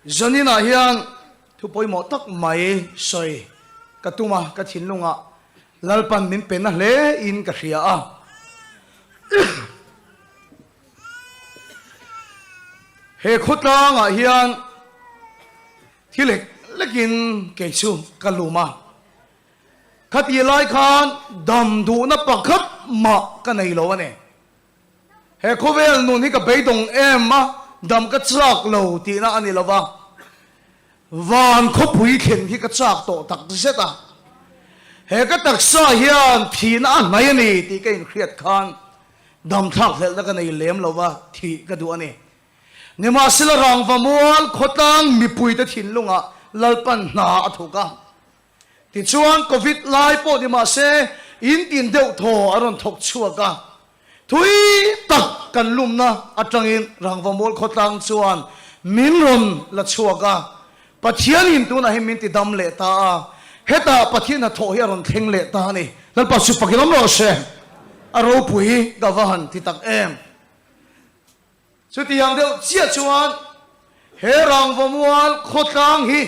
Zaninah hian thu pawimawh tak mai sawi ka tum a, ka thinlungah Lalpan min pe na hle in ka hria a. He khawtlangah hian thi lek lekin kei chu ka lum a, khatih lai khan dam duhna pakhat mah ka nei lo a ni. He khawvel nun hi ka beidawng em a, dam ka chak lo tihna a ni lo va, van khawpui thlen hi ka chak tawh tak zet a. He ka taksa hian thihna a hnai a ni tih ka inhriat khan dam thlak hlelhna ka nei lem lo va, thih ka duh a ni. Nimahsela rangva mual khawtlang mipuite thinlungah Lalpan hna a thawk a. Tichuan Covid lai pawh ni mahse in tin deuh thaw a rawn thawk chhuak a. Thui tak kan lumna atangin rangva mual khawtlang chuan min rawn la chhuak a. Pathianin tunah hi min ti dam leh ta a. Hetah Pathian hnathawh hi a rawn thleng leh ta a ni. Lalpa chu fakin awm rawh se. A ropui ka va han ti tak em. Chutiang deuh chiah chuan he rangvamual khawtlang hi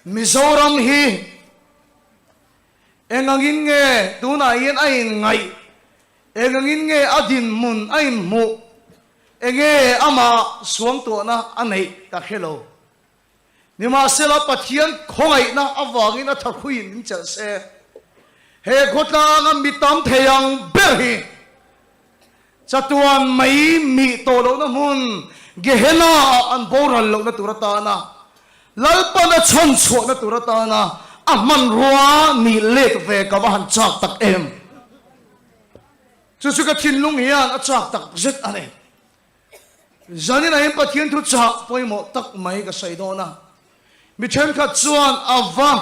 Mizoram hi engangin nge tunah hian a inngaih, engangin nge a dinhmun a inhmuh, enge amah suangtuahna a neih ka hre lo. Nimahsela, Pathian khawngaihna avangin a thahruiin min chelh se. He khawtlanga mi tam thei ang ber hi chatuan mai mih tawh lohna hmun Gehenna-ah an boral lohna tur atana Lalpana chhawn chhuahna tur atana a hmanrua nih let ve ka va han chak tak em! Chu chu ka thinlung hian a chak tak zet a ni. Zanin ah hian Pathian thu chah pawimawh tak mai ka sawi dawn a, mi thenkhat chuan a va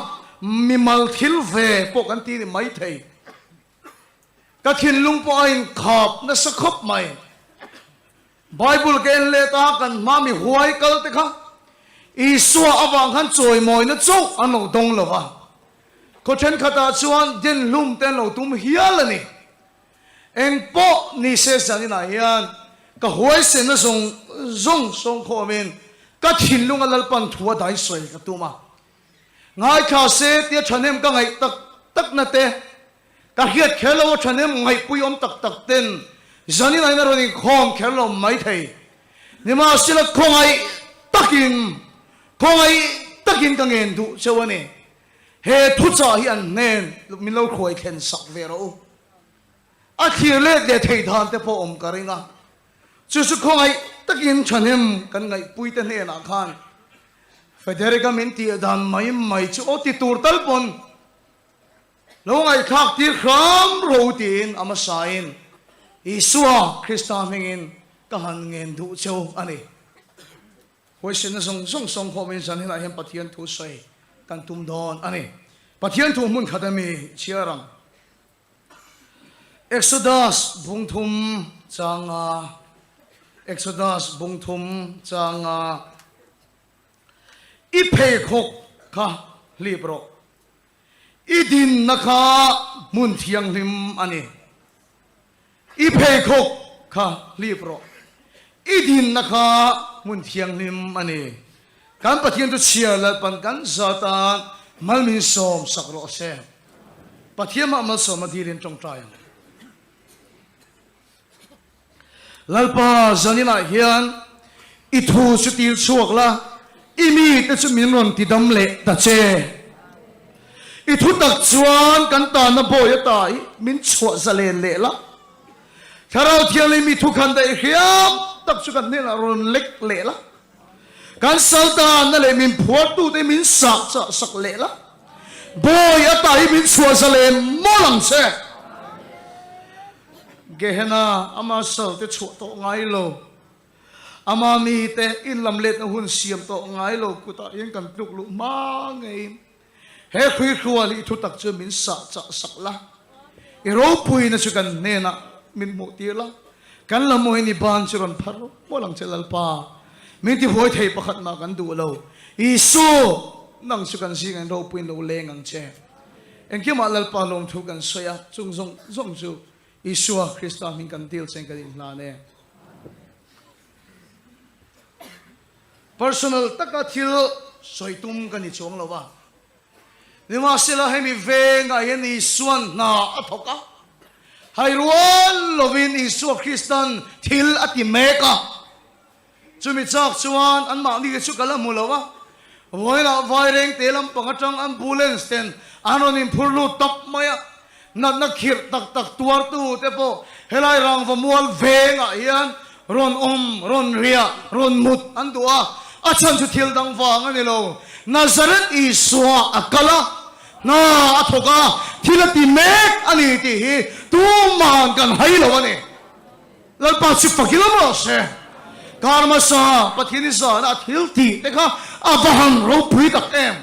mimal thil ve pawh kan ti ni mai thei. Ka thinlung pawh a inkhap nasa khawp mai. Bible ka en let a, kan hma mi huai kal te kha Isua avang khan chawimawina chauh an lo dawng lo va, khaw thenkhatah chuan denhlum te an lo tum hial a ni. Eng pawh ni se zaninah hian ka huaisenna zawng zawng sawngkhawmin ka thinlunga Lalpan thu a dai sawi ka tum a. Ngaithla se tia thahnem ka ngaih tak takna te, ka hriat kher lo a thahnem ngaihpui awm tak tak ten zaninah hian a rawn inkhawm kher lo mai thei. Nimahsela khawngaih takin, khawngaih takin ka ngen duh cheu a ni. He thuchah hi an hnen min lo hruai thlen sak ve rawh u. A thlir let leh theih dan te pawh awm ka ring a, chu chu khawngaih takin thahnem kan ngaihpui te hnenah khan Federica min tih dan mai mai chu aw ti tur tal pawn lo ngaihthlak tir hram ro tiin a hmasain Isua Krista hmingin ka han ngen duh cheu a ni. Huaisenna zawng zawng sawng khawmin zan hinah hian Pathian thu sawi kan tum dawn a ni. Pathian thu hmun khat ami chhiar ang. Exodus bungthum changa Exodus bungthum changa I pheikhawk kha hlip rawh. I dinna kha hmun thianghlim a ni. I pheikhawk kha hlip rawh. I dinna kha hmun thianghlim a ni. Kan Pathian chu chhiar Lalpan kan za tan mal min sawm sak rawh se. Pathian mah malsawm a dilin tawngtai ang. Lalpa zaninah hian i thu chu tir chhuak la, i mite chu min rawn ti dam leh ta che. I thu tak chuan kan tanna bawi ata hi min chhuah zalen leh la. Thlarau Thianghlim i thu khan daih hriam tak chu kan hnenah rawn lek leh la. Kan sal tanna leh min phuartute min sah chah sak leh la. Bawi ata hi min chhuah zalen mawlh ang che. Gehenna, ama salte chhuah tawh ngai lo, ama mite inlamletna hun siam tawh ngai lo kutah hian kan tluk luh hma ngeiin he hruihrual hi thutak chu min sah chah sak la, i ropuina chu kan hnenah min hmuh tir la, kan la mawiin i ban chu rawn phar mawlh ang che Lalpa, min tihuai thei pakhat mah kan duh lo, Isu, nang chu kan zingah in ropuiin lo leng ang che. Engkimah Lalpa lawmthu kan sawi a, chung zawng zawng chu Isua Krista hming kan dil chen kan inhlan e. Personal taka thil sawi tum ka ni chuang lo a. Nimahsela hemi vengah hian Isua'n hna a thawk a, hai rual lovin Isua Kristan thil a ti mek a. Chumi chak chuan anmahni chu ka la hmu lo a, vawiinah Vairengte lampang atang ambulance ten an rawn inphur lut tawp mai a, natna khirh tak tak tuartu te pawh helai rangva mual vengah hian rawn awm, rawn riah, rawn mut an duh a, a chhan chu thil dang vang a ni lo. Nazareth Isua a kal a, hna a thawk a, thil a ti mek a ni tih hi tuman kan hai lo a ni. Lalpa chu fak ila rawh se. Kar hmasa Pathian i zahna a thil tih te kha a va han ropui tak em.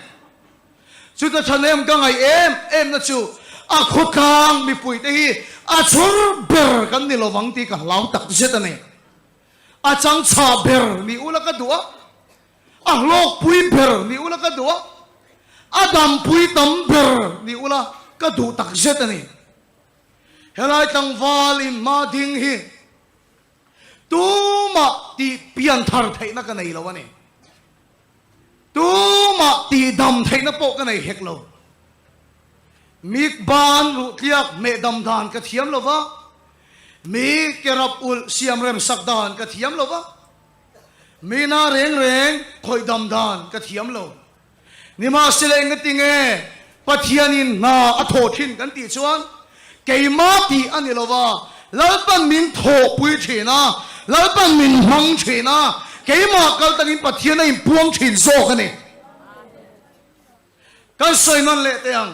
Chuta thahnem ka ngaih em em na chu a khawtlang mipui te hi a chhur ber kan ni lovang tih ka hlau tak zet a ni. A changchah ber ni ula ka duh a, a hlawkpui ber ni ula ka duh a, a dampui tam ber ni ula ka duh tak zet a ni. Helai tlangval in hma ding hi tumah tih pian thar theihna ka nei lo a ni. Tumah tih dam theihna pawh ka nei hek lo. Mi ban ruh tliak hmeh dam dan ka thiam lo va, mi ke rap ulh siam rem sak dan ka thiam lo va, mi na reng reng khawih dam dan ka thiam lo. Nimahsela engati nge Pathianin hna a thawh thin kan tih chuan keimah tih a ni lo va, Lalpan min thawhpui thin a, Lalpan min hmang thin a, keimah kal takin Pathian a inpuang thin zawk a ni. Kan sawi nawn leh teh ang,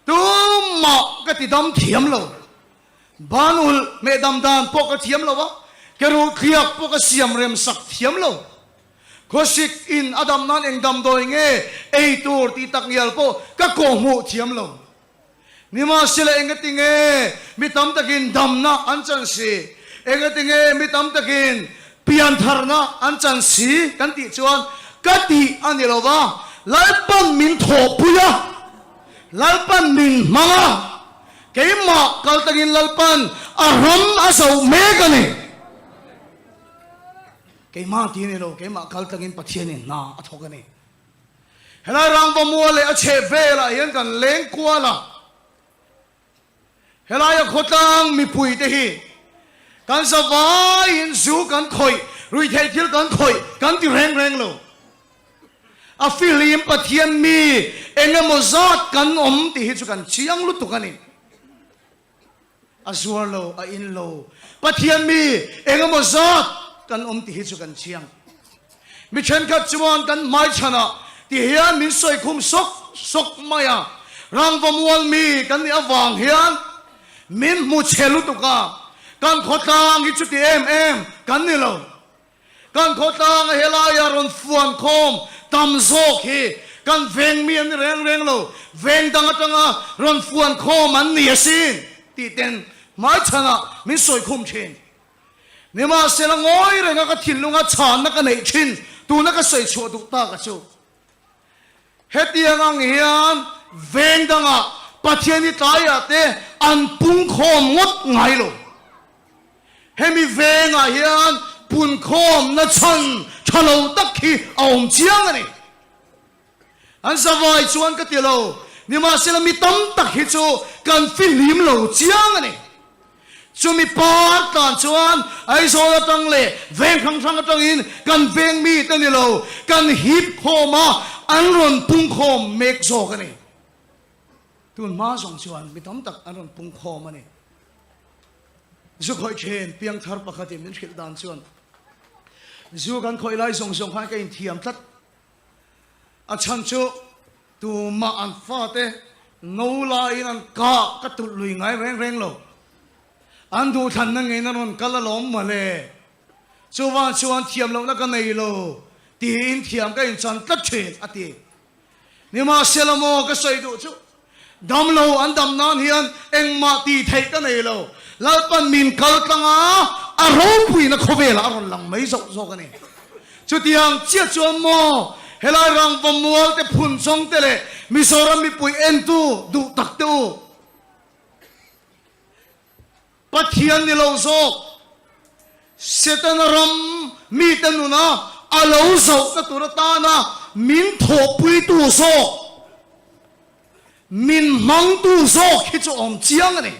tumah ka ti dam thiam lo, ban ulh hmeh dam dan pawh ka thiam lo va, ke ruh thliak pawh ka siam rem sak thiam lo. Khawsik in a dam nan eng damdawi nge ei tur tih tak ngial pawh ka kawhhmuh thiam lo. Nimahsela engati nge mi tam takin damna an chan si, engati nge mi tam takin piantharna an chan si kan tih chuan ka tih a ni lo va, Lalpan min thawhpui a, Lalpan min hmang a, keimah kal takin Lalpan a ram a zoh mek a ni. Keimah ti a ni lo, keimah kal tlangin Pathianin hna a thawk a ni. Helai rangva mual leh a chheh velah hian kan leng kual a, helaia khawtlang mipui te hi kan zavaiin zu kan khawih, ruihtheih thil kan khawih kan ti reng reng lo. A fihlim Pathian mi eng emaw zat kan awm tih hi chu kan chiang lutuk a ni. A zuar lo, a in lo. Pathian mi eng emaw zat kan awm ti hi chu kan chiang. Mi thenkhat chuan kan hmaichhanah ti hian min sawi khum sawk sawk mai a, rangva mual mi kan nih avang hian min hmu chhe lutuk a, kan khawtlang hi chuti em em kan ni lo. Kan khawtlanga helaia rawn fuan khawm tam zawk hi kan veng mi an ni reng reng lo, veng dang atanga rawn fuan khawm an ni asin tih ten hmaichhanah min sawi khum thin. Nimahsela ngawi renga ka thinlunga chhanna ka neih thin tuna ka sawi chhuah duh tak a chu. Hetiang ang hian veng dangah Pathian hi tlaiah te an pung khawm ngawt ngai lo. Hemi vengah hian punkhawmna chhan tha lo tak hi a awm chiang a ni. An zavai chuan ka ti lo, nimahsela mi tam tak hi chu kan fihlim lo chiang a ni. Chumi par tan chuan Aizawl atang leh veng hrang hrang atangin kan veng mite ni lo, kan hip khawm a, an rawn pungkhawm mek zawk a ni. Tun hma zawng chuan mi tam tak an rawn pungkhawm a ni. Zu khawih thin piangthar pakhatin min hrilh dan chuan zu kan khawih lai zawng zawng khan ka inthiam tlat. A chhan chu tumah an fate no laiin an kah ka tulh lui ngai reng reng lo. An duhthlanna ngeiin an rawn kal alawm mawle. Chuvang chuan thiam lohna ka nei lo tiin thiam ka inchan tlat thin a ti. Nimahsela maw ka sawi duh chu damlo an dam nan hian engmah tih theih ka nei lo. Lalpan min kal tlang a, a ropuina khawvelah a rawn lang mai zawk zawk a ni. Chutiang chiah chuan maw helai rangva mual te phun zawng te leh Mizoram mipui entu duh tak te u. Pathian ni lo zawk, Setana ram mite nuna a lo zohna tur atana min thawhpuitu zawk, min hmangtu zawk hi chu a awm chiang a ni.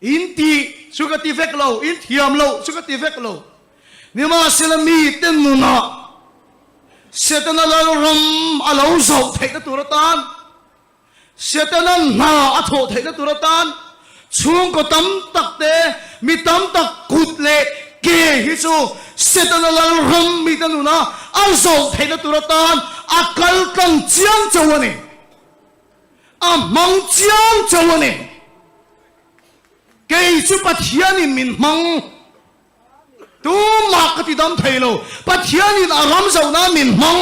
In tih chu ka ti vek lo, in thiam loh chu ka ti vek lo. Nimahsela mite nunah Setana lalram a lo zoh theihna tur atan, Setana hna a thawh theihna tur atan chhungkaw tam tak te, mi tam tak kut leh ke hi chu Setana lalram mite nunah a zoh theihna tur atan a kal tlang chiang chauh a ni. A hmang chiang chauh a ni. Kei chu Pathianin min hmang. Tumah ka ti dam thei lo. Pathianin a ram zoh nan min hmang.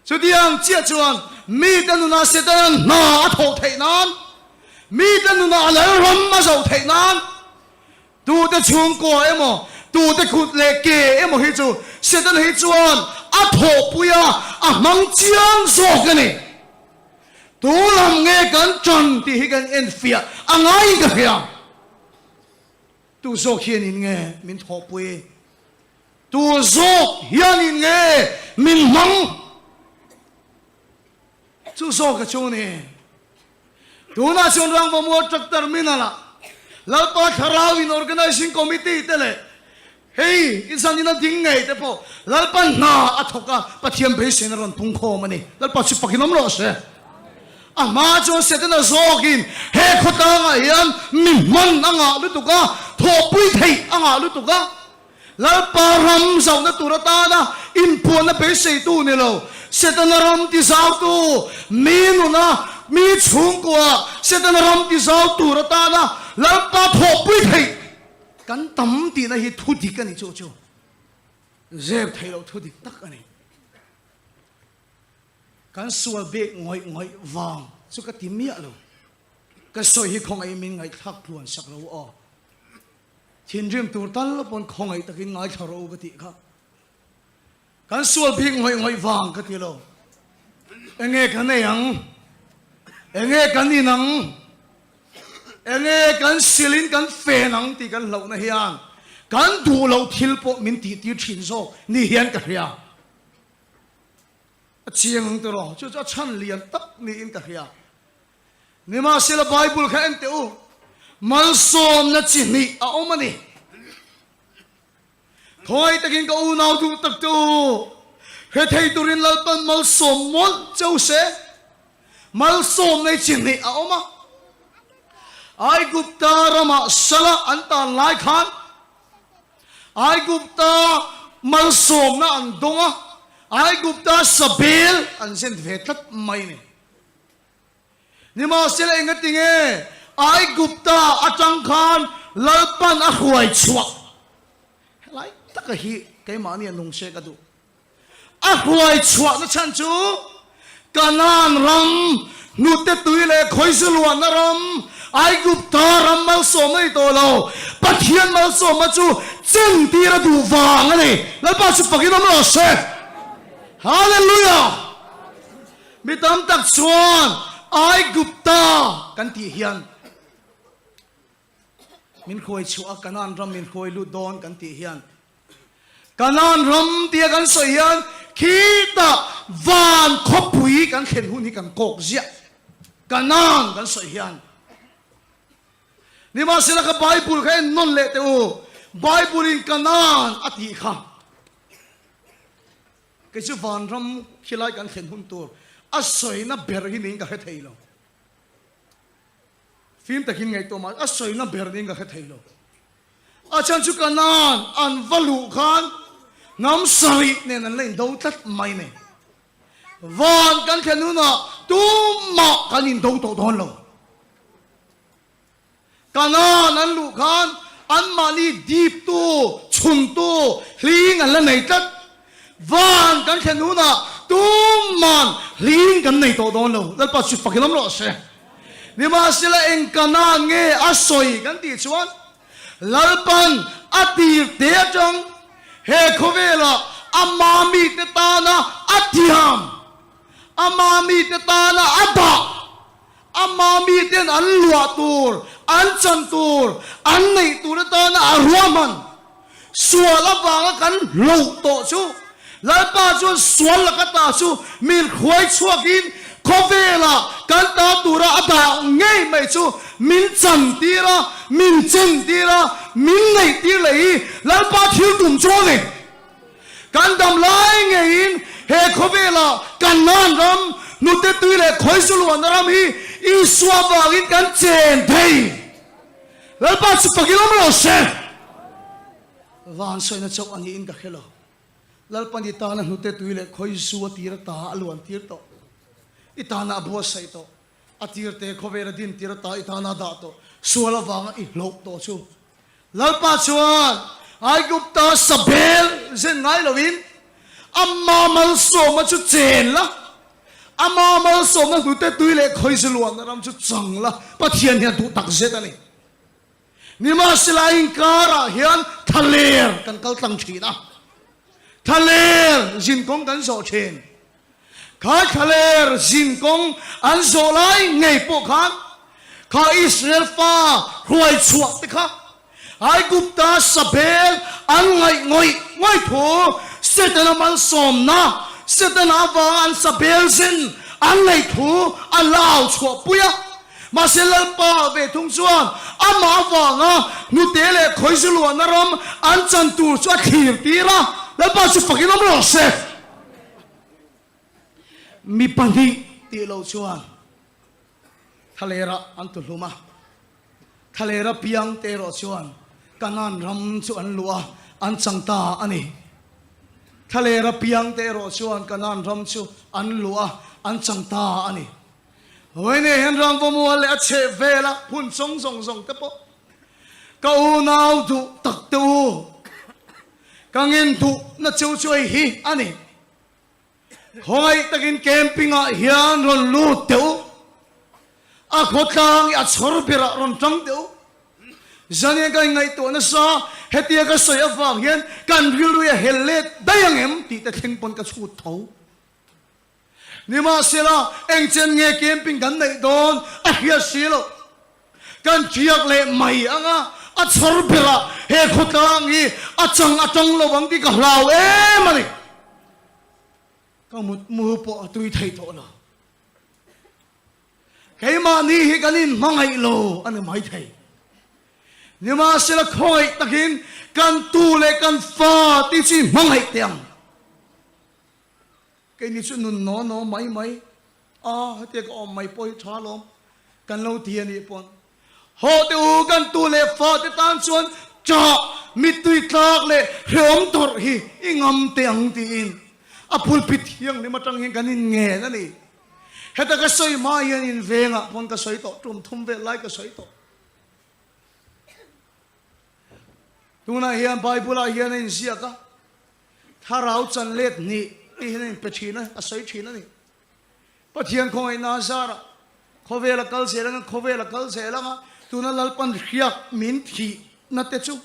Chutiang chiah chuan mite nunah Setana'n hna a thawh theih nan, mite nunah a lalram a zoh theih nan, Tute chhungkua emaw, tute kut leh ke emaw hi chu Setana hi chuan a thawhpui a, a hmang chiang zawk a ni. Tu lam nge kan ṭan tih hi kan enfiah a ngaiin ka hria. Tu zawk hianin nge min thawhpui? Tu zawk hianin nge min hmang? Chu zawk a chu ni. Tunah chuan Rangvamual Truck Terminal ah Lalpa Thlarau in Organising Committee te leh hei i zan ina ding ngei te pawh Lalpa hna a thawk a, Pathian beiseina rawn pung khawm a ni. Lalpa chu fakin awm rawh se. A hma chuan Setana zawkin he khawtlangah hian mi hman a ngah lutuk a, thawhpui theih a ngah lutuk a, Lalpa ram zauhna tur atana inpuanna beiseitu ni lo, Setana ram tizautu, mi nuna, mi chhungkua Setana ram tizau tur atana Lalpa thawhpui theih kan tam tihna hi thu dik a ni chu chu zep theih loh thu dik tak a ni. Kan sual bek ngawih ngawih vang chu ka ti miah lo. Ka sawi hi khawngaih min ngaihthlak tluan sak lo aw. Thinrim tur tal pawn khawngaih takin ngaithla rawh u ka tih kha. Kan sual bik ngawih ngawih vang ka ti lo. Enge kan ei ang? Enge kan in ang? Enge kan silin kan fen ang tih kan hlauhna hian kan duh loh thil pawh min tih tir thin zawk ni hian ka hria. A chiang ang tiraw? Chu chu a chhan lian tak niin ka hria. Nimahsela Bible kha en teh u, malsawmna chi hnih a awm a ni. Khawngaih takin ka unau duh tak te u, hre thei turin Lalpan malsawm mawlh che u se, malsawmna hi chi hnih a awm a. Aigupta ramah sala an tan lai khan Aigupta malsawmna an dawng a, Aigupta sabel an zen ve tlat mai a ni. Nimahsela engati nge Aigupta atang khan Lalpan a hruai chhuah? Helai taka hi keimahni a nung se ka duh. A hruai chhuahna chhan chu Kanaan ram, hnute tui leh khawizu luahna ram, Aigupta ram malsawm a ni tawh lo. Pathian malsawmna chu chentir a duh vang a ni. Lalpa chu fakin awm rawh se. Hallelujah! Mi tam tak chuan Aigupta kan tih hian min hruai chhuah a, Kanaan ram min hruai lut dawn kan tih hian Kanaan ram tia kan sawi hian khitah van khawpui kan thlen hun hi kan kawk ziah Kanaan kan sawi hian. Nimahsela ka Bible kha en nawn leh teh u, Bible in Kanaan a tih kha. Kei chu vanram khilai kan thlen hun tur a sawina ber hi niin ka hre thei lo. Fim takin ngaihtuah mah a sawina ber niin ka hre thei lo. A chhan chu Kanaan an va luh khan hnam sarih nen an la indo tlat mai nei. Van kan thlen hunah tumah kan indo tawh dawn lo. Kanaan an luh khan anmahni diptu, chhuntu, hling an la nei tlat. Van kan thlen hunah tuman hling kan nei tawh dawn lo. Lalpa chu fakin awm rawh se. Nimahsela eng Kanaan nge a sawi kan tih chuan Lalpan a tir te atang he khawvelah ama mite tana a thiam, ama mite tana a dah, Ama miten an luah tur, an chan tur, an neih tur atana a ruahman. Sual avanga kan hloh tawh chu Lalpa chuan sual laka ta chu min hruai chhuakin khawvelah kan ta tura a dah ngei mai chu min chantir a, min chentir a, min neihtir leh hi Lalpa thil tum chu a ni. Kan dam lai ngeiin he khawvelah Kanaan ram, hnute tui leh khawizu luahna ram hi Isua vangin kan chen thei. Lalpa chu fakin awm lo se. Van sawina chauh a niin ka hre lo. Lalpan i tana hnute tui leh khawizu a tir ata a luan tir tawh. I tana a buatsaih tawh. A tirte khawvel a din tir ata i tana a dah tawh. Sual avanga i hlauh tawh chu. Lalpa chuan Aigupta sabel zen ngai loin ama malsawmna chu chen la, ama malsawmna hnute tui leh khawizu luanna ram chu chang la, Pathian hian duh tak zet a ni. Nimahsela inkarah hian thlaler kan kal tlang thin a, thlaler zinkawng kan zawh thin. Kha thlaler zinkawng an zawh lai ngei pawh khan kha Israel fa hruai chhuah te kha Aigupta sabel an ngaih ngawih ngawih thu Setana malsawmna, Setana avanga an sabel zen an ngaih thu a lau chhuah pui a. Mahse Lalpa ve thung chuan amah avanga hnute leh khawizu luahna ram an chan tur chu a thlir tir a, Lalpa chu fakin awm rawh se. Mi pahnih tih loh chuan thlalerah an tuhlum a, thlalera piang te erawh chuan Kanaan ram chu an luh a, an chang ta a ni. Thlalera piang te erawh chuan Kanaan ram chu an luh a, an chang ta a ni. Vawiin hian Ramvamual leh a chheh vela hmun chawng zawng zawng te pawh ka unau duh tak te u, ka ngen duhna cheu chu hei hi a ni. Khawngaih takin camping ah hian rawn lut teh u, a khawtlang i a chhawr berah rawn tang teh u. Zanian ka inngaihtuah nasa, hetia ka sawi avang hian kan rilru hi a hel let daih ang em tih te thleng pawn ka chhut tho. Nimahsela, engchen nge camping kan neih dawn a hriat si loh. Kan ṭiak leh mai ang a, a chhawr berah he khawtlang hi a chang a tang lo ang tih ka hlau em a ni. Ka mutmu pawh a tui thei tawh lo. Keimahni hi kan inhmangaih lo a ni maithei. Nimahsela khawngaih takin kan tu leh kan fa tih chu i hmangaih teh ang. Keini chu nun naw naw mai mai a, hetia ka awm mai pawh hi tha lawm kan lo ti a nih pawn haw teh u kan tu leh fa te tan chuan ṭah mittui tlak leh hrehawm tawrh hi i ngam teh ang tiin a pulpit thianghlim atang hian kan inngen a ni. Heta ka sawi hma hian invengah pawn ka sawi tawh tum thum vel lai ka sawi tawh. Tunah hian Bible-ah hian a inziak a, Thlarau chan let hnih tih hian a inpe thin a, a sawi thin a ni. Pathian khawngaihna a zar a, khawvel a kal zel anga, khawvel a kal zel anga, tuna Lalpan hriak min thihna te chu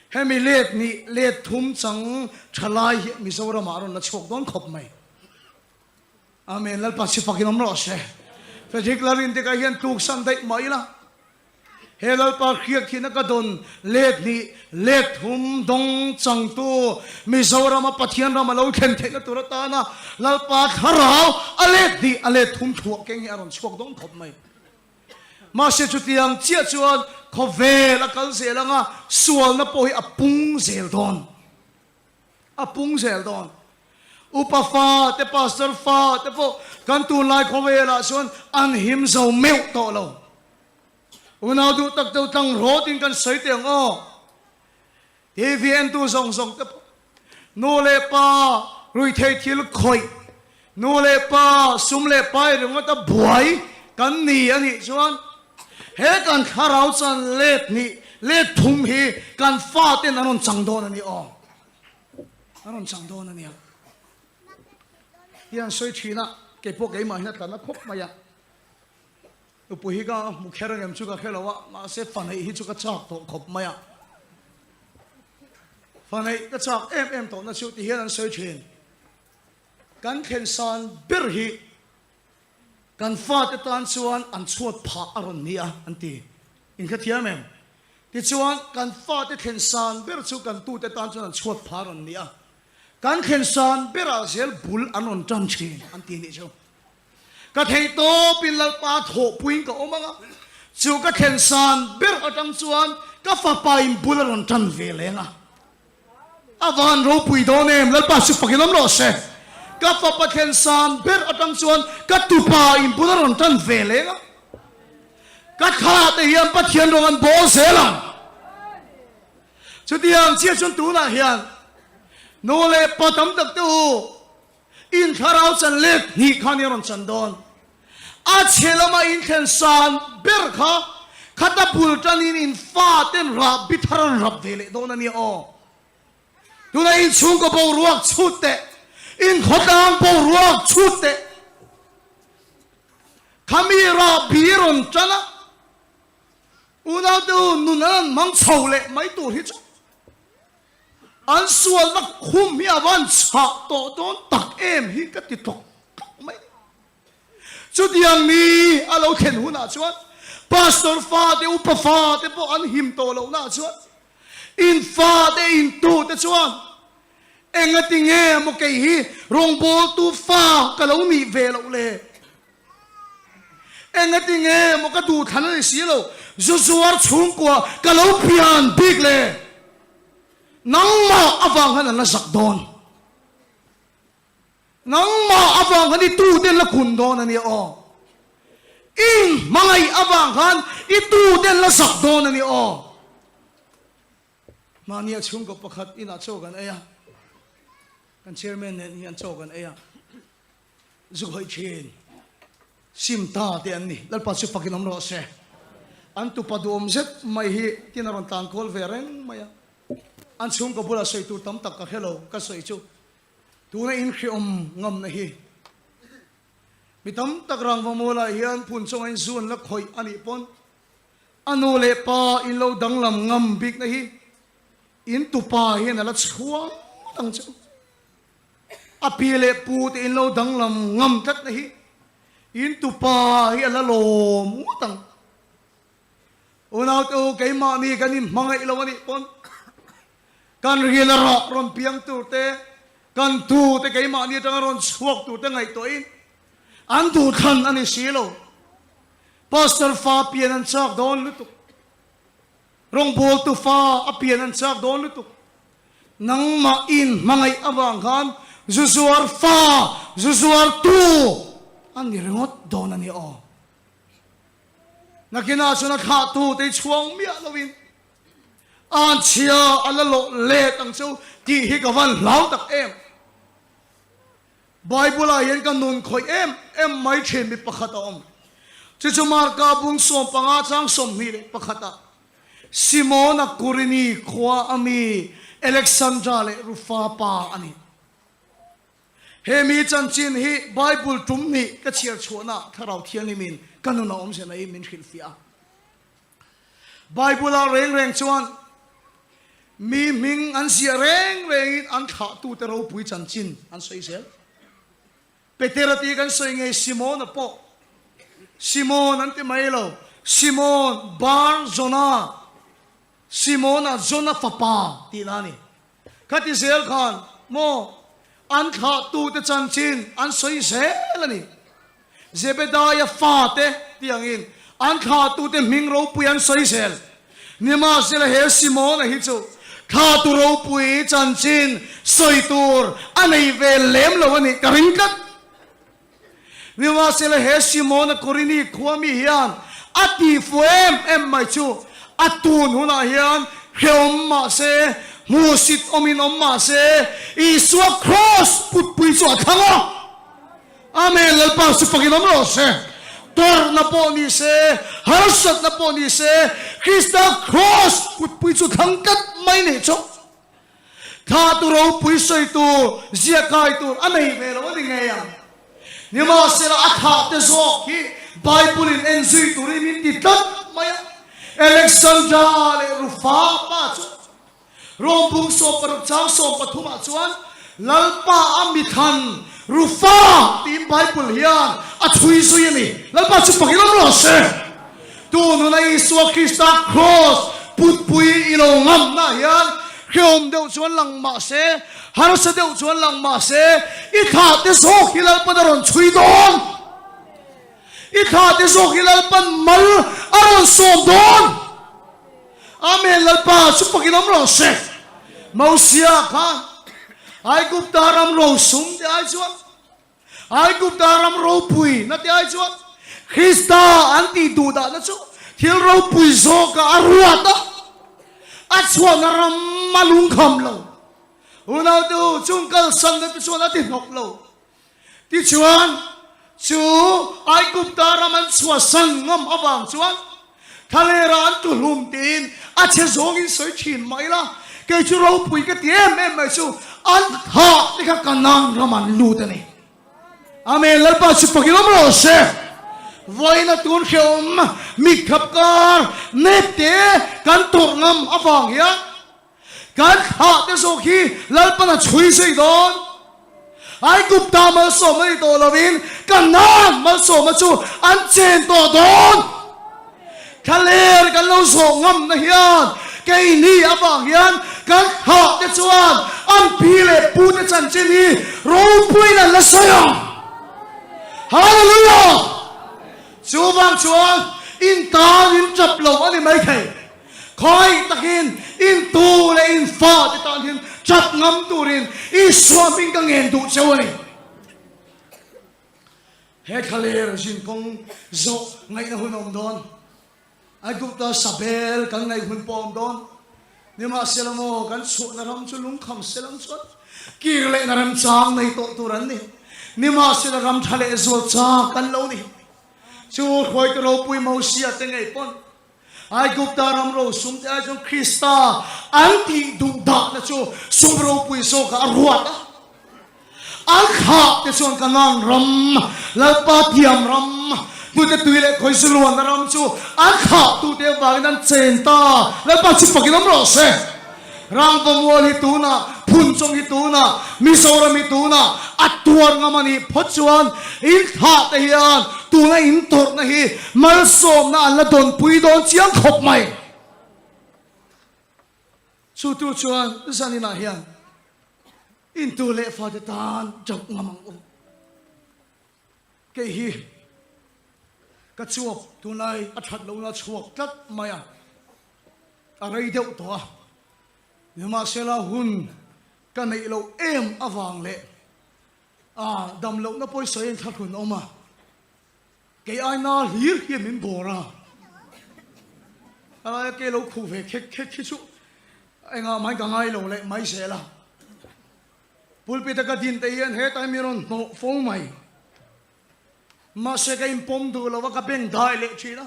hemi let hnih, let thum chang tha lai hi Mizoramah a rawn la chhuak dawn khawp mai. Amen, Lalpa si fakin awm rawh se. Frederick Lalrindika hian tluksan daih mah ila, He Lalpa hriat thihna ka dawn let hnih, let thum dawng changtu Mizorama Pathian ram a lo thlen theihna tur atana Lalpa thlarau a let hnih, a let thum thuah keng hi a rawn chhuak dawn khawp mai. Mahse chutiang chiah chuan khawvel a kal zel anga sualna pawh hi a pung zel dawn. A pung zel dawn. Upa fa te, pastor fa te pawh kan tunlai khawvelah chuan an him zo meuh tawh lo. Unau duh tak deuh tlang rawtin kan sawi teh ang aw. TV entu zawng zawng te pawh nu leh pa ruithei thil khawih, nu leh pa sum leh pai ringawt a buai kan ni a nih chuan he kan thlarau chuan let hnih, let thum hi kan faten an rawn chang dawn a ni aw. An rawn chang dawn a nia. Hi an sawi thin a, keipawh keimah hian a tlan a khawp mai a. Nupui hi ka hmu kher angem chu ka hre lo a, mahse fa neih hi chu ka chak tawh khawp mai a. Fa neih ka chak em em tawhna chu ti hian an sawi thin. Kan thlen san ber hi kan fate tan chuan an chhuat phah a rawn ni a an ti. In hrethiam em? Tichuan, kan fate thlen san ber chu kan tute tan chuan an chhuat phah rawn ni a, kan thlen san berah zel bul an rawn tan thin an ti nih chu. Ka theih tawpin Lalpa thawhpuiin ka awm ang a, chu ka thlen san ber atang chuan ka fapain bul a rawn tan ve leng a. A van ropui dawn em? Lalpa chu fakin awm rawh se. Ka fapa thlen san ber atang chuan ka tupa in bul a rawn tan ve leng a. Ka thla te hian Pathian rawng an bawl zel ang. Chutiang chiah chuan tunah hian nu leh pa tam tak te u In thlarau chan let hnih kha nia rawn chan dawn. A chhe lama in thlen san ber kha khata bul tanin in fa ten rah bi thar an rap ve leh dawn a nia aw. Tuna in chhungkaw boruak chhut teh, in khawtlang boruak chhut teh. Khami rah bi rawn tan a, unaute u nun an han hmang chho leh mai tur hi chu. An sualna khum hi a van chhah tawh dawn tak em hi ka ti tlawk tlawk mai. Chutiang mi a lo thlen hunah chuan Pastor fate, upa fate pawh an him tawh lohna chuan in fate, in tute chuan engati nge maw kei hi rawngbawltu fa ka lo nih ve loh le? Engati nge maw ka duhthlan a ni si lo, zu zuar chhungkua ka lo pian bik le? Nangmah avang khan an la zak dawn. Nangmah avang khan i tute an la kun dawn a nia aw. I hmangaih avang khan i tute an la zak dawn a nia aw. Mahnia chhungkaw pakhat inah chaw kan ei a, kan chairman nen hian chaw kan ei a. Zu khawih thin sim ta te an ni. Lalpa chu fakin awm rawh se. An tupa duhawm zet mai hi tin a rawn tlan kual ve reng mai a. An chhungkaw bulah sawi tur tam tak ka hre lo, ka sawi chu tuna in hriawm ngamna hi mi tam tak rangva mualah hian phun chunga in zu an la khawih a nih pawn a nu leh pa in lo danglam ngam bikna hi in tupa hian a la chhuang ngawt ang che u. A pi leh pu te in lo danglam ngam tlat na hi in tupa hi a la lawm ngawt ang. Unaute u keimahni kan in hmangaih lo a nih pawn kan ril a rah rawn piang tur te kan tu te keimahni atanga rawn chhuak tur te ngaihtuahin an duhthlan a ni si lo. Pastor fa pian an chak dawn lutuk. Rawngbawltu fa a pian an chak dawn lutuk. Nangmah in hmangaih avang khan zu zuar fa, zu zuar tu a ni ringawt dawn a ni aw. Nakinah chuan a thlahtu te i chhuang miah loin an chhia a la lawh let ang chu tih hi ka van hlau tak em. Bible ah hian ka nun khawih em em mai thin mi pakhat a awm. Chu chu Marka bung 15 chang 21 ah Simona Kurini khua a mi Alexandra leh Rufa pa a ni. He mi chanchin hi Bible tum hnih ka chhiar chhuahna Thlarau Thianghlimin ka nun a awmzia naiin min hrilhfiah a. Bible ah reng reng chuan mi hming an ziah reng rengin an thlahtute ropui chanchin an sawi zel. Petera tih kan sawi ngei Simona pawh Simon an ti mai lo, Simon Bar Jona, Simona Jona fapa tihna a ni. Khati zel khan maw an thlahtute chanchin an sawi zel a ni. Zebedaia fate tih angin an thlahtute hming ropui an sawi zel. Nimahsela he Simona hi chu thlahtu ropui chanchin sawi tur a nei ve lem lo a nih ka ring tlat. Nimahsela he Simona Kurini khua mi hian a tih fu em em mai chu a tun hunah hian hrehawm mah se, hmuhsit awmin awm mah se, Isua kraws putpui chu a thlang a. Amen, Lalpa chu fakin awm rawh se. Tawrhna pawh ni se, harsatna pawh ni se, Krista kraws putpui chu thlang tlat mai nih chu. Thla tu ropui sawi tur, ziah kai tur a nei ve lo a ni ngei ang. Nimahsela a thlah te zawk hi Bible in en zui turin min ti tlat mai a. Alexandra leh Rufa pa chu Rom bung 16 chang 13 ah chuan Lalpa a mithlan Rufa tiin Bible hian a chhui zui a ni. Lalpa chu fakin awm rawh se. Tun huna Isua Krista Kraws. putpui i lo ngamna hian hrehawm deuh chuan lang mah se, harsa deuh chuan lang mah se, i thlah te zawk hi Lalpan a rawn chhui dawn. I thlah te zawk hi Lalpan mal a rawn sawm dawn. Amen Lalpa chu pakin awm rawh se. Mosia khan Aigupta ram rosum te ai chuan Aigupta ram ropui na te ai chuan Krista an tih duh dahna chu thil ropui zawkah a ruat a, a chhuahna ram a lungkham lo. Unautu chung kalsanna te chuan a ti hnawk lo. Tichuan, chu Aigupta ram an chhuahsan ngam avang chuan Thalera an tuhlum tiin a chhe zawngin sawi thin mah ila, kei chu ropui ka ti em em mai chu an thah te kha Kanaan ram an lut a ni. Amen, Lalpa chu fakin awm rawh se. Vawiina tun hrehawm mitkhap kar nep te kan tawrh ngam avang hian Kan thlah te zawk hi Lalpan a chhui zui dawn. Aigupta malsawm a ni tawh lovin Kanaan malsawma chu an chen tawh dawn. Thlaler kan lo zawh ngamna hian keini avang hian kan thlah te chuan an pi leh pu te chanchin hi ropuiin an la sawi ang. Hallelujah! Chuvang chuan in tan in tap lo a ni maithei. Khawi takin in tu leh in fa te tan hian chat ngam turin Isua hming ka ngen duh cheu a ni. He thlaler zin kawng zawh ngaihna hun a awm dawn. Aigupta sabel kan ngaih hun pawh a awm dawn. Nimahsela maw kan chhuahna ram chu lungkham selang chuan kir lehna remchang nei tawh tur an ni. Nimahsela ram tha leh zual chak kan lo ni. Chu hruaitu ropui Mosia te ngei pawn Aigupta ram rosum te ai chuan Krista an tih duh dahna chu sum ropui zawkah a ruat a. An thlah te chuan Kanaan ram, Lalpa thiam ram, tute tui leh khawizu luanna ram chu an thlah tute avangin an chen ta. Lalpa chu fakin awm rawh se. Rangvamual hi tunah, Phunchawng hi tunah, Mizoram hi tunah a tuar ngam a nih phawt chuan in thlah te hian tuna in tawrhna hi malsawmna an la dawnpui dawn chiang khawp mai. Chu tu chuan zaninah hian intu leh fate tan chauh ngam ang u. Kei hi ka chuap tunlai a that lohna chhuak tlat mai a. A rei deuh tawh a, nimahsela hun ka neih loh em avang leh a dam lohna pawisa in thlahrun awm a, kei aina hlir hian min bawr a, a laia kei lo khuh ve khek khek hi chu engah mai ka ngai lo leh mai zel a, pulpit a ka din te hian hetai mi rawn hnawh fo mai, mahse ka inpawm duh lo a ka beng dai leh thin a.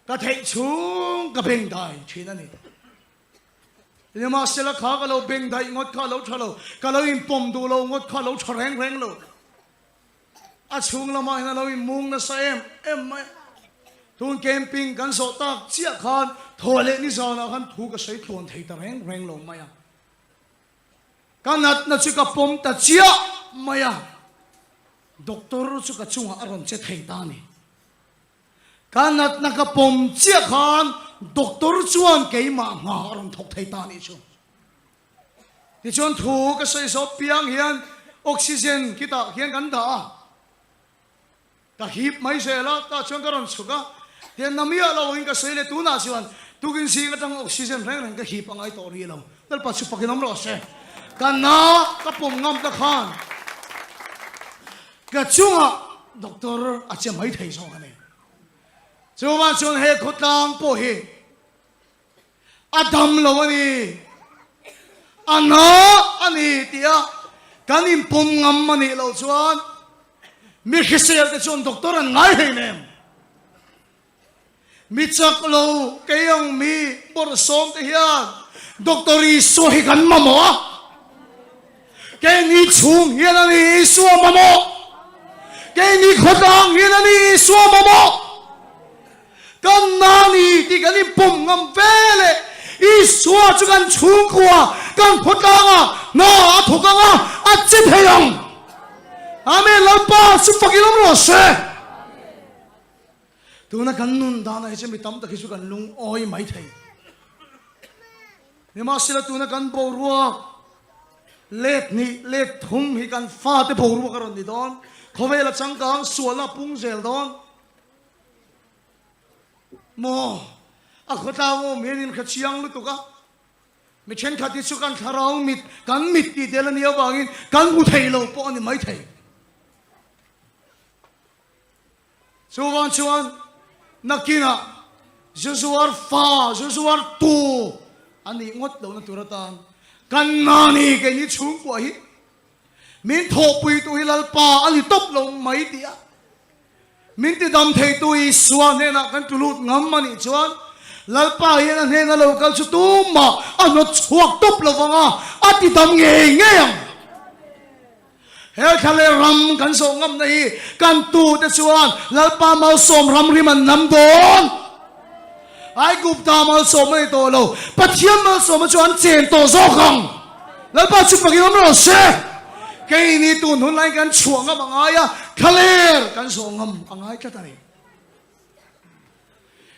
Ka theih chhung ka beng dai thin a ni. Nimahsela kha ka lo beng daih ngawt kha a lo tha lo, ka lo inpawm duh lo ngawt kha a lo tha reng reng lo. A chhung lamah hian a lo inmung nasa em em mai a. Tun camping kan zawh tak chiah khan thaw leh nizanah khan thu ka sawi tluan thei ta reng reng lo mai a. Ka natna chu ka pawm ta chiah mai a, doctor chu ka chungah a rawn che thei ta a ni. Ka natna ka pawm chiah khan doctor chuan keimah hna a rawn thawk thei ta anih chu. Tichuan thu ka sawi zawh piang hian oxygen khitah khian kan dah a, ka hip mai zel a, tah chuan ka rawn chhuk a, tian na miah lo angin ka sawi leh tunah chuan tukin zing atang oxygen reng reng ka hip a ngai tawh rih lo. Lalpa chu fakin awm rawh se. Ka na ka pawm ngam ta khan ka chungah doctor a che mai thei zawk a ni. Chuvang chuan he khawtlang pawh hi a dam lo a ni, a na a ni tia kan inpawm ngam a nih loh chuan mi hrisel te chuan doctor an ngai hlei em? Mi chak lo kei ang mi bawrhsawm te hian Doctor Isua hi kan mamawh a, keini chhung hian a ni Isua mamawh, keini khawtlang hian a ni Isua mamawh, kan na ni tih kan inpawm ngam ve leh Isua chu kan chhungkua, kan khawtlanga hna a thawk ang a, a che thei ang. Amen, Lalpa chu fakin awm rawh se. Tuna kan nun danah hi chuan mi tam tak hi chu kan lungawi mai thei. Nimahsela tuna kan boruak let hnih let thum hi kan fate boruak a rawn ni dawn. Khawvela changkang sualna a pung zel dawn. Maw? A khawtlang awm hian in hre chiang lutuk a. Mi thenkhat hi chu kan thlarau mit, kan mit tih tel a nih avangin kan hmu thei lo pawh a ni maithei. Chuvang chuan nakinah Joshua fa, Joshua tu a nih ngawt lohna tur atan kan nani keini chhungkua hi min thawhpuitu hi Lalpa a ni tawp lo mai tih a Min tidam theitu Isua hnenah kan tlu lut ngam a nih chuan Lalpa hian a hnena lo kal chu tumah a hnawt chhuak tawp lo vang a, a tidam ngei ngei ang. He thla leh ram kan zawh ngamna hi kan tute chuan Lalpa malsawm ram rim an nam dawn. Aigupta malsawm a ni tawh lo, Pathian malsawma chu an chen tawh zawk ang. Lalpa chu fakin awm rawh se. Keini tun hun laiin kan chhuah ngam a ngai a, thlaler kan zawh ngam a ngai tlat a ni.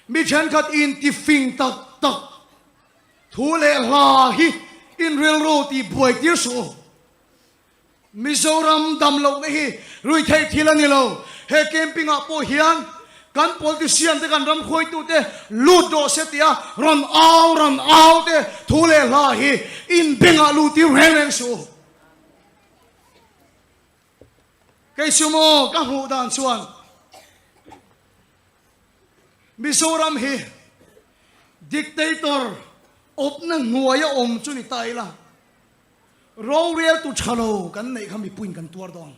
Mi thenkhat intifing tak tak thu leh hla hi inrilru tih buai tir suh u. Mizoram dam lohna hi ruihtheih thil a ni lo. He camping ah pawh hian kan politician te kan ram hruaitu te lut rawh se tia rawn au rawn au te thu leh hla hi in bengah lut tir reng reng suh u. Kei chu maw ka hmuh dan chuan Mizoram hi dictator awpna hnuaia awm chu ni ta ila. Roreltu tha lo kan neih kha mipuiin kan tuar dawn.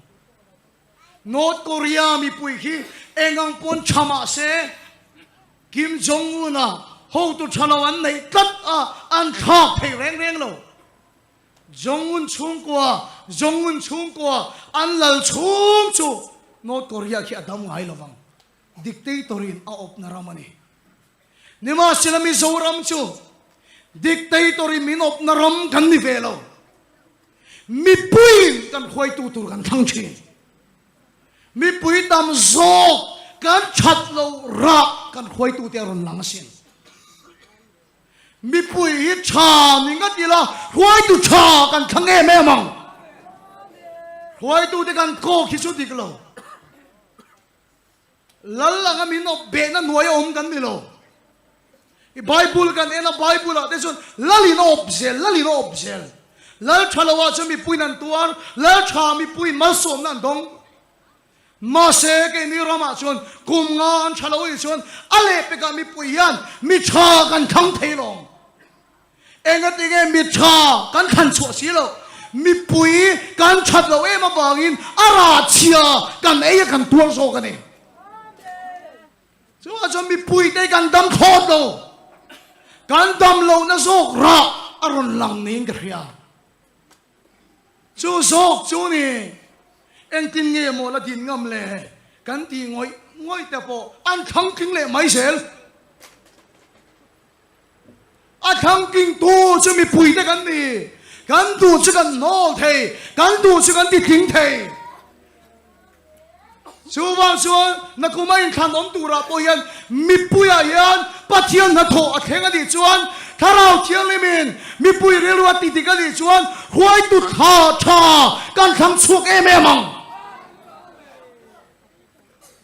North Korea mipui khi eng ang pawn tha mah se Kim Jong Un-a hotu tha lo an neih tlat a, an thlak thei reng reng lo. Jong Un chhungkua, Jong Un chhungkua an lal chhung chu North Korea khi a dam ngai lo vang. Dictator-in a awpna ram a ni. Nimahsela Mizoram chu dictator in min awpna ram kan ni ve lo. Mipuiin kan hruaitu tur kan thlang thin. Mipui tam zawk kan that lo rah kan hruaitu te a rawn lang asin. Mipui hi tha ni ngat ila hruaitu tha kan thlang em em ang. Hruaitu te kan kawk hi chu dik lo. Lal anga min awp behna hnuai a awm kan ni lo. I Bible kan en a, Bible ah te chuan Lal in a awp zel, Lal in a awp zel. Lal tha lo ah chuan mipuiin an tuar, Lal tha mipuiin malsawmna an dawng. Mahse keini ramah chuan kum nga an tha lo anih chuan a lehpekah mipui hian mi tha kan thlang thei lawm. Engati nge mi tha kan thlan chhuah si loh? Mipui kan that loh em avangin a rah chhia kan ei a kan tuar zawk a ni. Chuvang chuan mipuite kan dam thlawt lo. Kan dam lohna zawk rah a rawn lang niin ka hria. Chu zawk chu ni engtin nge maw la din ngam le kan tih ngawih ngawih te pawh an thlang tling leh mai zel. A thlangking tu chu mipui te kan ni. Kan duh chu kan hnawl thei, kan duh chu kan titling thei. Chuvang chuan nakuma inthlan awm turah pawh hian mipuiah hian Pathian hnathawh a thleng a nih chuan Thlarau Thianghlimin mipui rilru a tidik a nih chuan hruaitu tha tha kan thlang chhuak em em ang.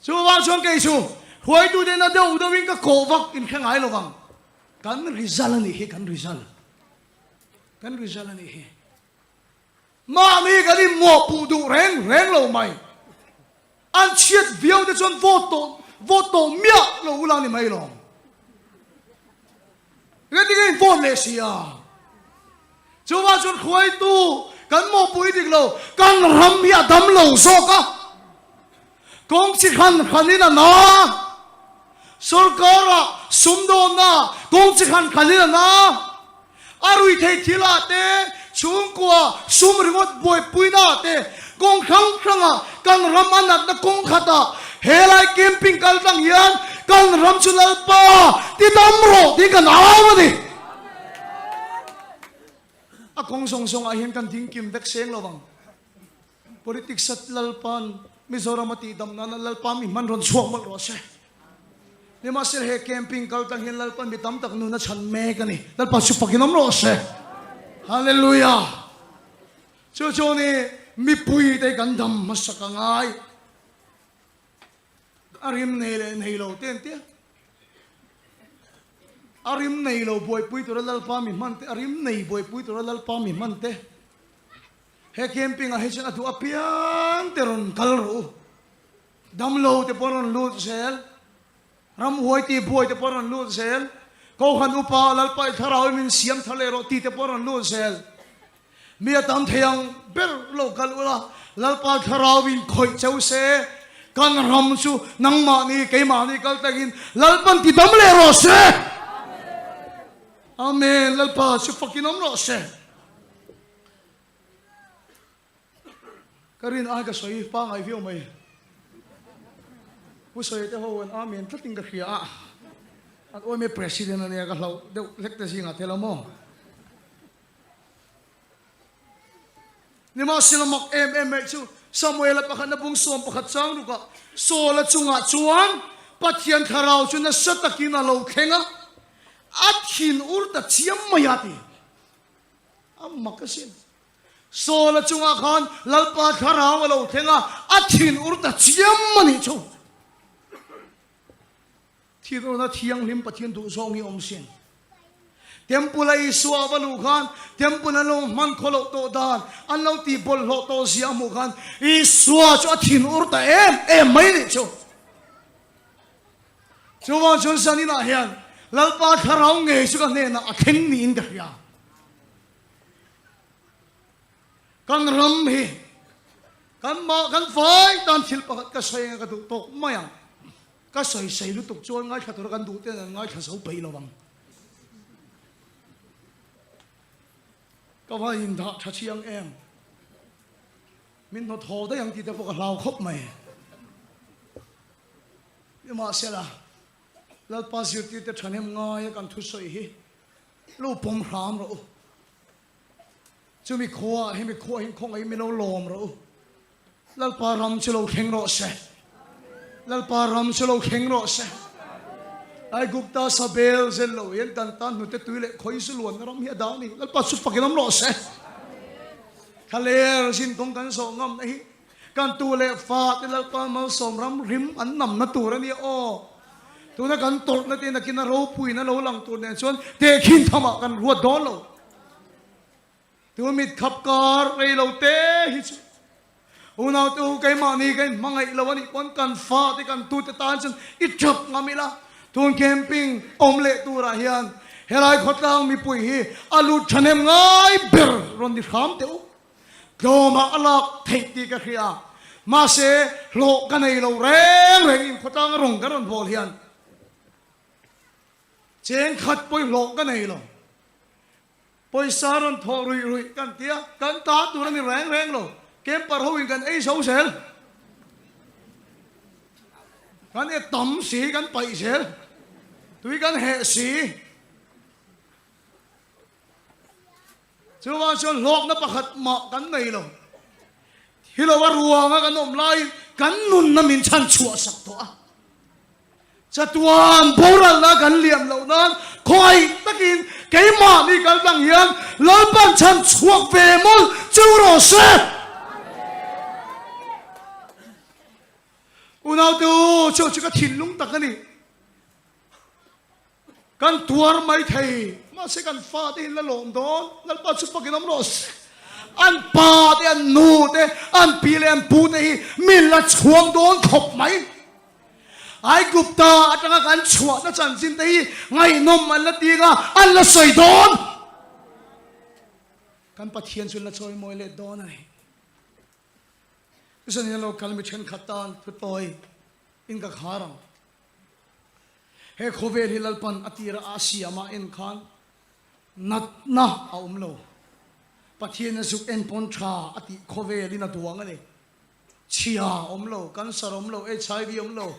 Chuvang chuan kei chu hruaitute na deuh deuhin ka kawh vak in hre ngai lovang. Kan result a nih hi, kan result. Kan result a nih hi. Mahni kan inmawhpuh duh reng reng lo mai. An chhiat viau te chuan vote tawh, vote tawh miah lo ula ni mai lawm. Engtin nge in vote leh si a? Chuvang chuan hruaitu kan mawhpui dik lo, kan ram hi a dam lo zawk a, kawng chi hran hranin a na, sorkara sumdawnna kawng chi hran hranin a na, a ruithei thilah te, chhungkua sum ringawt buaipuina ah te, kawng hrang hrangah kan ram a natna kawng khatah helai camping kal tlang hian kan ram chu Lalpa tidam rawh tiin kan au a ni. A kawng zawng zawngah hian kan ding kim vek seng lo ang. Politics a Lalpa'n Mizoram a tihdam nana Lalpa mi hman rawn chhuak mawlh rawh se. Nimahsela he camping kal tang hian Lalpan mi tam tak nun a chhan mek a ni. Lalpa chu fakin awm rawh se. Hallelujah! Chu chu ni mipui te kan dam hmasak a ngai. A rim nei leh nei lo te an tia. A rim nei lo buaipui tura Lalpa mi hman te, a rim nei buaipui tura Lalpa mi hman te. He camping ah hi chuan a duh apiang te rawn kal rawh u. Damlo te pawh rawn lut zel, ramhuai tih buai te pawh rawn lut zel, Kohhran upa Lalpa i thlarau i min siam thar leh rawh tih te pawh rawn lut zel. Mi a tam thei ang ber lo kal ula, Lalpa thlarau in khawih cheu se, kan ram chu nangmahni keimahni kal takin Lalpan ti dam leh rawh se. Amen. Lalpa chu fakin awm rawh se. Ka rin ai ka sawi pangai viau mai. Pu Sawi te ho an amen tlatin ka hria a. An awm e president ania ka hlauh deuh hlek te zingah tel a maw. Nimahsela mak em em mai chu Samuela pakhatna bung sawm pakhat chang rukah Saula chungah chuan Pathian thlarau chu nasa takin a lo thleng a, a thin ur ta chiam mai a ti. A mak asin. Saula chungah khan Lalpa thlarau a lo thleng a, a thin ur ta chiam a nih chu. Thin urna thianghlim Pathian duh zawng hi awm sin. Temple a Isua a va luh khan Temple an lo hman khaw loh tawh dan, an lo tih bawlhhlawh tawh zia a hmuh khan Isua chu a thin ur ta em em mai nih chu. Chuvang chuan zaninah hian Lalpa thlarau ngei chu ka hnenah a thleng niin ka hria. Kan ram hi kan mah kan fai tan thil pakhat ka sawi anga ka duh tawk mai ang. Ka sawi sei lutuk chuan ngaithla tura kan duh ten an ngaithla zo peih lo ang. Ka va indah tha chiang em. Min hnawt haw daih ang tih te pawh ka hlau khawp mai. Nimahsela, Lalpa zirtirte thahnem ngaia kan thusawi hi lo pawm hram rawh u. Chumi khuaah hemi khuaah hian khawngaih min lo lawm rawh u. Lalpa ram chu lo thleng rawh se. Lalpa ram chu lo thleng rawh se. Aigupta sabel zel lo hian kan tan hnute tui leh khawi zu luanna ram hi a dah a ni. Lalpa chu fakin awm rawh se. Thlaler zin kawng kan zawh ngamna hi Kan tu leh fa te Lalpa malsawm ram rim an namna tur a nia aw. Tuna kan tawrhna te nakin a ropuiin a lo lang tur nen chuan tehkhin thamah kan ruat dawn lo. Tu mit khap kar rei lo te hi chu unau te u keimahni ka inhmangaih lo a nih pawn kan fa te kan tu te tan chuan i tap ngam ila. Tun camping awm leh turah hian helai khawtlang mipui hi a lut thahnem ngai ber rawn ni hram teh u. Tlawmah a lak theih tih ka hria. Mahse, hlawh ka nei lo reng reng in khawtlang a rawng ka rawn bawl hian cheng khat pawi hlawh ka nei lo. Pawisa rawn thawh ruih ruih kan ti a, kan ta tur a ni reng reng lo. Camper ho in kan ei zo zel. Kan e tam si, kan paih zel. Tui kan heh si. Chuvang chuan hlawkna pakhat mah kan nei lo. Hi lo a ruanga kan awm laiin kan nunna min chhan chhuah sak tawh a. Chatuan boralna kan liam loh nan khawngaih takin keimahni kal tlang hian Lalpan chhan chhuak ve mawlh chu rawh se. Unaute u, chu chu ka thinlung tak a ni. Kan tuar mai thei, mahse kan fate hi la lawm dawn, Lalpa chu fakin awm rawh se. An pa te, an nu te, an pi leh an pu te hi min la chhuang dawn khawp mai. Aigupta atanga kan chhuahna chanchin te hi ngaihnawm an la ti anga an la sawi dawn. Kan Pathian chu la chawimawi leh dawn a ni. Chusanin a lo kal mi thenkhat tan thutawi in ka khar ang. He khawvel hi Lalpan a tira a siam a en khan natna a awm lo. Pathian a zuk en pawn tha a tih khawvel in a duang a ni. Chhia a awm lo, cancer a awm lo, HIV a awm lo,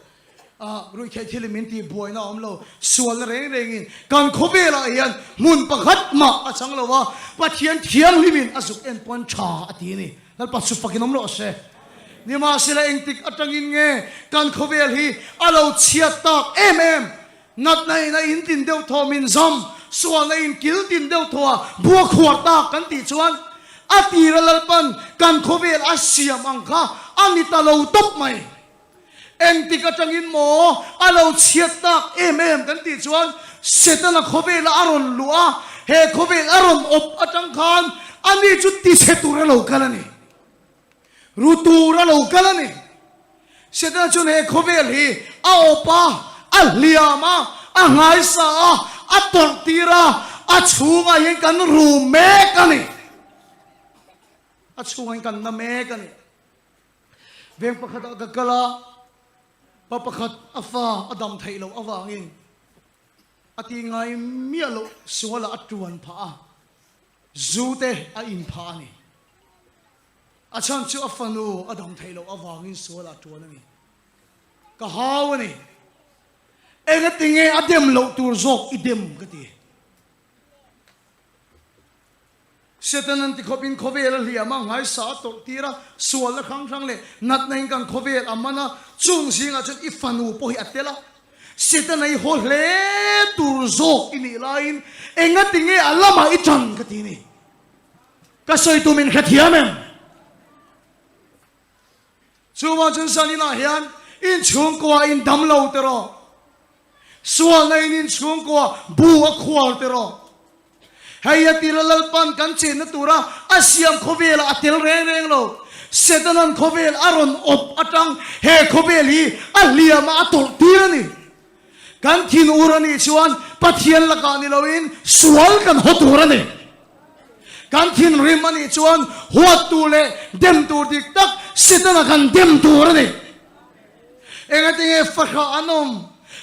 ruihtheih thil in min tih buaina a awm lo, sualna reng reng in kan khawvel ah hian hmun pakhat mah a chang lo a, Pathian thianghlim in a zuk en pawn tha a ti a ni. Lalpa chu fakin awm rawh se. Nimahsela engtik atangin nge kan khawvel hi a lo chhiat tak em em? Natna in a intin deuh thaw min zam, sualna in kil tin deuh thaw a bua khuar tak kan tih chuan a tira Lalpan kan khawvel a siam ang kha a ni ta lo tawp mai. Engtik atangin maw a lo chhiat tak em em kan tih chuan Setana khawvela a rawn luh a, he khawvel a rawn awp atang khan ani chu tichhe tur a lo kal a ni. Ru tur a lo kal a ni. Setana chuan he khawvel hi a awp a, a hliam a, a nghaisa a, a tawrh tir a, a chhungah hian kan ru mek a ni. A chhungah hian kan na mek a ni. Veng pakhatah ka kal a, pa pakhat a fa a dam theih loh avangin a ti ngai miah loh sualah a tuan phah a, zu te a in phah a ni. A chhan chu a fanu a dam theih loh avangin sualah a tuan a ni. Ka hau a ni. Engatinge a dem loh tur zawk i dem ka ti. Setanan ti khawpin khawvel a hliam a, nghaisa a tawrh tir a, sualna hrang hrang leh natna in kan khawvel a man a, chung zingah chuan i fanu pawh hi a tel a. Setana i haw hle tur zawk i nih laiin engatinge a lamah i tan ka ti ni. Ka sawi tum in hrethiam em? Chuvang chuan zaninah hian inchhungkua in dam lo te rawh. Sualna in inchhungkua bu a khual te rawh. Hei a tira Lalpan kan chenna tura a siam khawvelah a tel reng reng lo. Setanan khawvel a rawn awp atang he khawvel hi a hliam a a tawrh tir a ni. Kan thin ur a nih chuan Pathian lakah ni loin sual kan haw tur a ni. Kan thinrim a nih chuan huat tur leh dem tur dik tak Setana kan dem tur a ni. Engatinge fahrah an awm?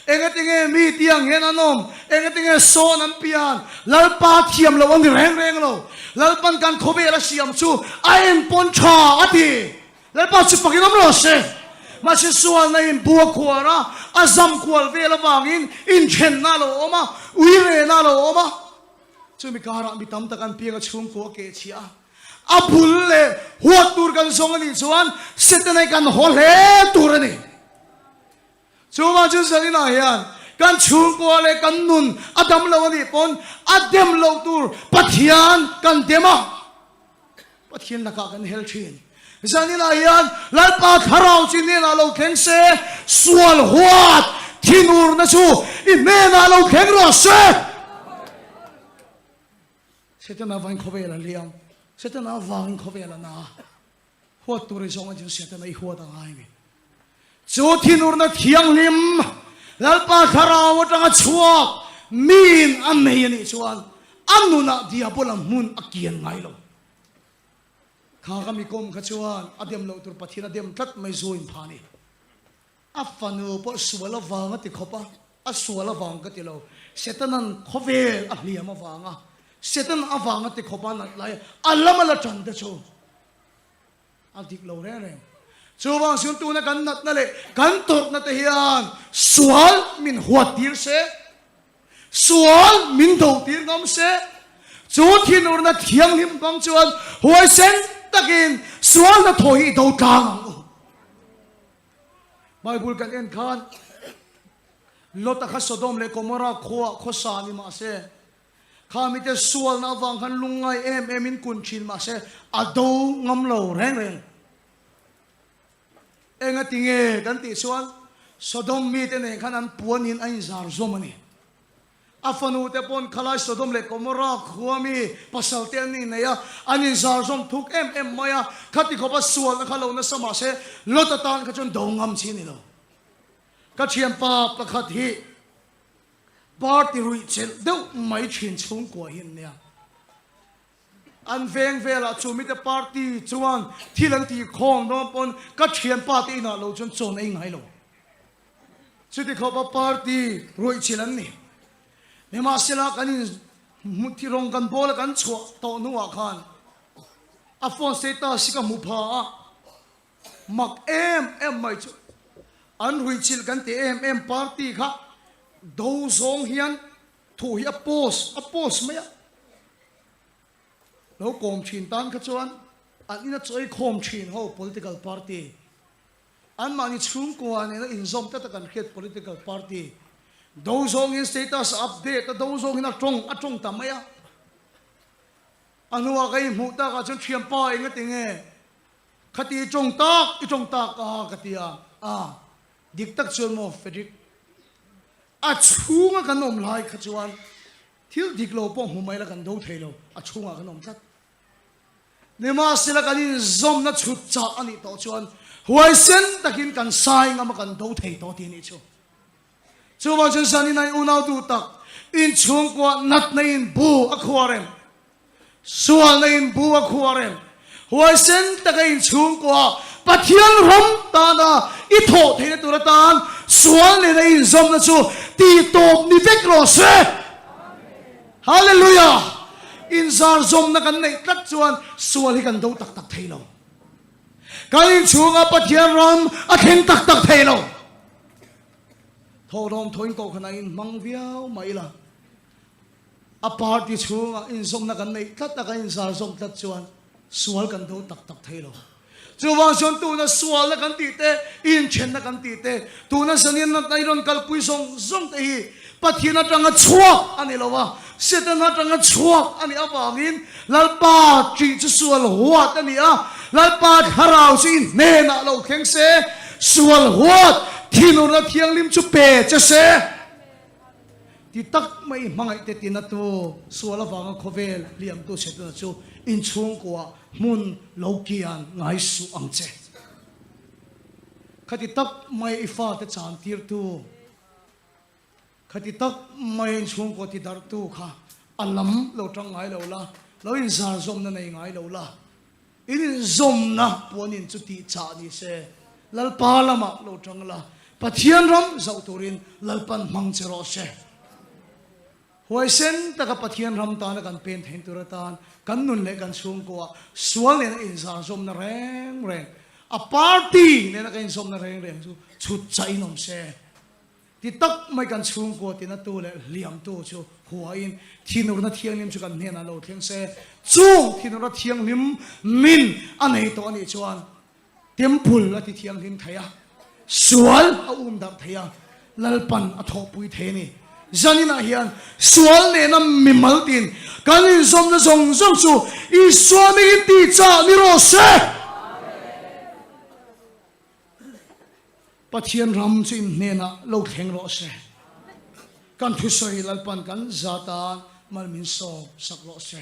Engatinge mi tiang hian an awm? Engatinge sawn an pian? Lalpa thiam loh a ni reng reng lo. Lalpan kan khawvel a siam chu a enpawn tha a ti. Lalpa chu fakin awm rawh se. Mahse sualna in bu a khuar a, a zam kual vel avangin inthenna a lo awm a, uirena a lo awm a. Chumi karah mi tam tak an piang a chhungkua a keh chhiah a. A bul leh huat tur kan zawng a nih chuan Setana hi kan haw hle tur a ni. Chuvang chu Zaninah hian kan chhungkua leh kan nun a dam lo a nih pawn a dem loh tur Pathian kan dem a. Pathian lakah kan hel thin. Zaninah hian Lalpa Thlarau chi hnenah lo thleng se, sual huat thinurna chu i hnenah lo thleng rawh se. Setana vangin khawvel a liam, Setana vangin khawvel a na. Huat tur i zawng a chu Setana i huat a ngai mi. Chu thinurna thianghlim Lalpa Thlarau atanga chhuak miin a nei a nih chuan a nunah diabola hmun a kian ngai lo. Kha ka mi kawm kha chuan a dem loh tur Pathian a dem tlat mai zu in pha ni. A fanu pawh sual avang a ti khawp a, a sual avang ka ti lo. Setanan khawvel a hliam avanga Setan avang a ti khawp a nat lai a lam a la tan te chu. A dik lo reng reng. Chuvang chuan tuna kan natna leh kan tawrhna te hian sual min huat tir se, sual min do tir ngam se, chu thinurna thianghlim hmang chuan huaisen takin sualna thaw hi i do tlang ang u. Bible kan en khan Lota kha Sodom leh Gomorrah khuaah khawsa ni mah se, Kha mite sualna avang khan lungngai em em in kun thin mahse a do ngam lo reng reng. Engati nge kan tih chuan Sodom mite nen khan an puan in a inzar zawm a ni. A fanu te pawn khalai Sodom leh Gomorrah khua mi pasal te an innei a, an inzar zawm thuk em em mai a, khati khawpa sualna kha lo nasa mahse Lot atan kha chuan do ngam chi a ni lo. Ka thianpa pakhat hi Party ruih chelh deuh mai thin chhungkua hi an nia. An veng velah chu mite party chuan thil an tih khawm dawn pawn ka thianpa te inah lo chuan chawn ei ngai lo. Chuti khawpa party ruih chilh an ni. Nimahsela kan in hmuh rawng kan bawl a kan chhuah tawh hnuah khan a phone status hi ka hmu pha a. Mak em em mai chu an ruihchilh kan ti em em party kha do zawng hian thu hi a post a post mai a, lo kawm thin tan kha chuan an ina chawi khawm thin ho political party. Anmahni chhungkua nena inzawm tlat a kan hriat political party do zawngin status a update a, do zawngin a tawng a tawng ta mai a. A hnuah ka inhmuh takah chuan thianpa enga tinge khati i tawng tak i tawng tak a ka ti a, a dik tak chuan maw Frederick a chhunga kan awm lai kha chuan thil dik lo pawh hmu mai la kan do thei lo, a chhungah kan awm tlat. Nimahsela kan inzawmna chhut chah a nih tawh chuan huaisen takin kan sai ngam a kan do thei tawh tih a nih chu. Chuvang chuan zanin a unau duh tak inchhungkua natna in bu a khuar em? Sualna in bu a khuar em? Huaisen taka inchhungkua Pathian ram tana i thawh theihna tur atan sual nena inzawmna chu tihtawp ni vek rawh se. Hallelujah! Inzar zawmna kan neih tlat chuan sual hi kan do tak tak thei lo. Kan inchhunga Pathian ram a thleng tak tak thei lo. Thawhlawm thawin kohhranah inhmang viau mah ila, a party chhunga inzawmna kan neih tlat a, kan inzar zawm tlat chuan sual kan do tak tak thei lo. Chuvang chuan tuna sualna kan tih te, inthenna kan tih te, tuna zanian natna i rawn kalpui zawng zawng te hi Pathian atanga chhuak a ni lo a, Satan atanga chhuak a nih avangin Lalpa ṭih chu sual huat a ni a, Lalpa thlarau chu i hnenah lo thleng se, sual huat thinurna thianghlim chu pe che se. Ti tak mai hmangaih te tina tu sual avanga khawvel hliamtu Setana chu inchhungkuah hmun lo kian ngai suh ang che. Khati tak mai i fate chan tirtu, khati tak mai inchhungkuah ti darhtu kha a lam lo tang ngai lo la, lo inzar zawmna nei ngai lo la. In inzawmna puanin chu tih chah ni se, Lalpa lamah lo tang la, Pathian ram zauh turin Lalpan hmang che rawh se. Huaisen taka Pathian ram tana kan pen theih tur atan kan nun leh kan chhungkuah sual nena inzarzawmna reng reng, a party nena kan inzawmna reng reng chu chhut chahin awm se. Ti tak mai kan chhungkua tinatu leh hliamtu chu huain thinurna thianghlim chu kan hnenah lo thleng se, chung thinurna thianghlim min a nei tawh a nih chuan temple a ti thianghlim thei a, sual a um darh thei a, Lalpan a thawhpui thei a ni. Zaninah hian sual nena mimal tin kan inzawmna zawng zawng chu Isua mingin tihchah ni rawh se. Pathian ram chu in hnenah lo thleng rawh se. Kan thusawi Lalpan kan zatan mal min sawm sak rawh se.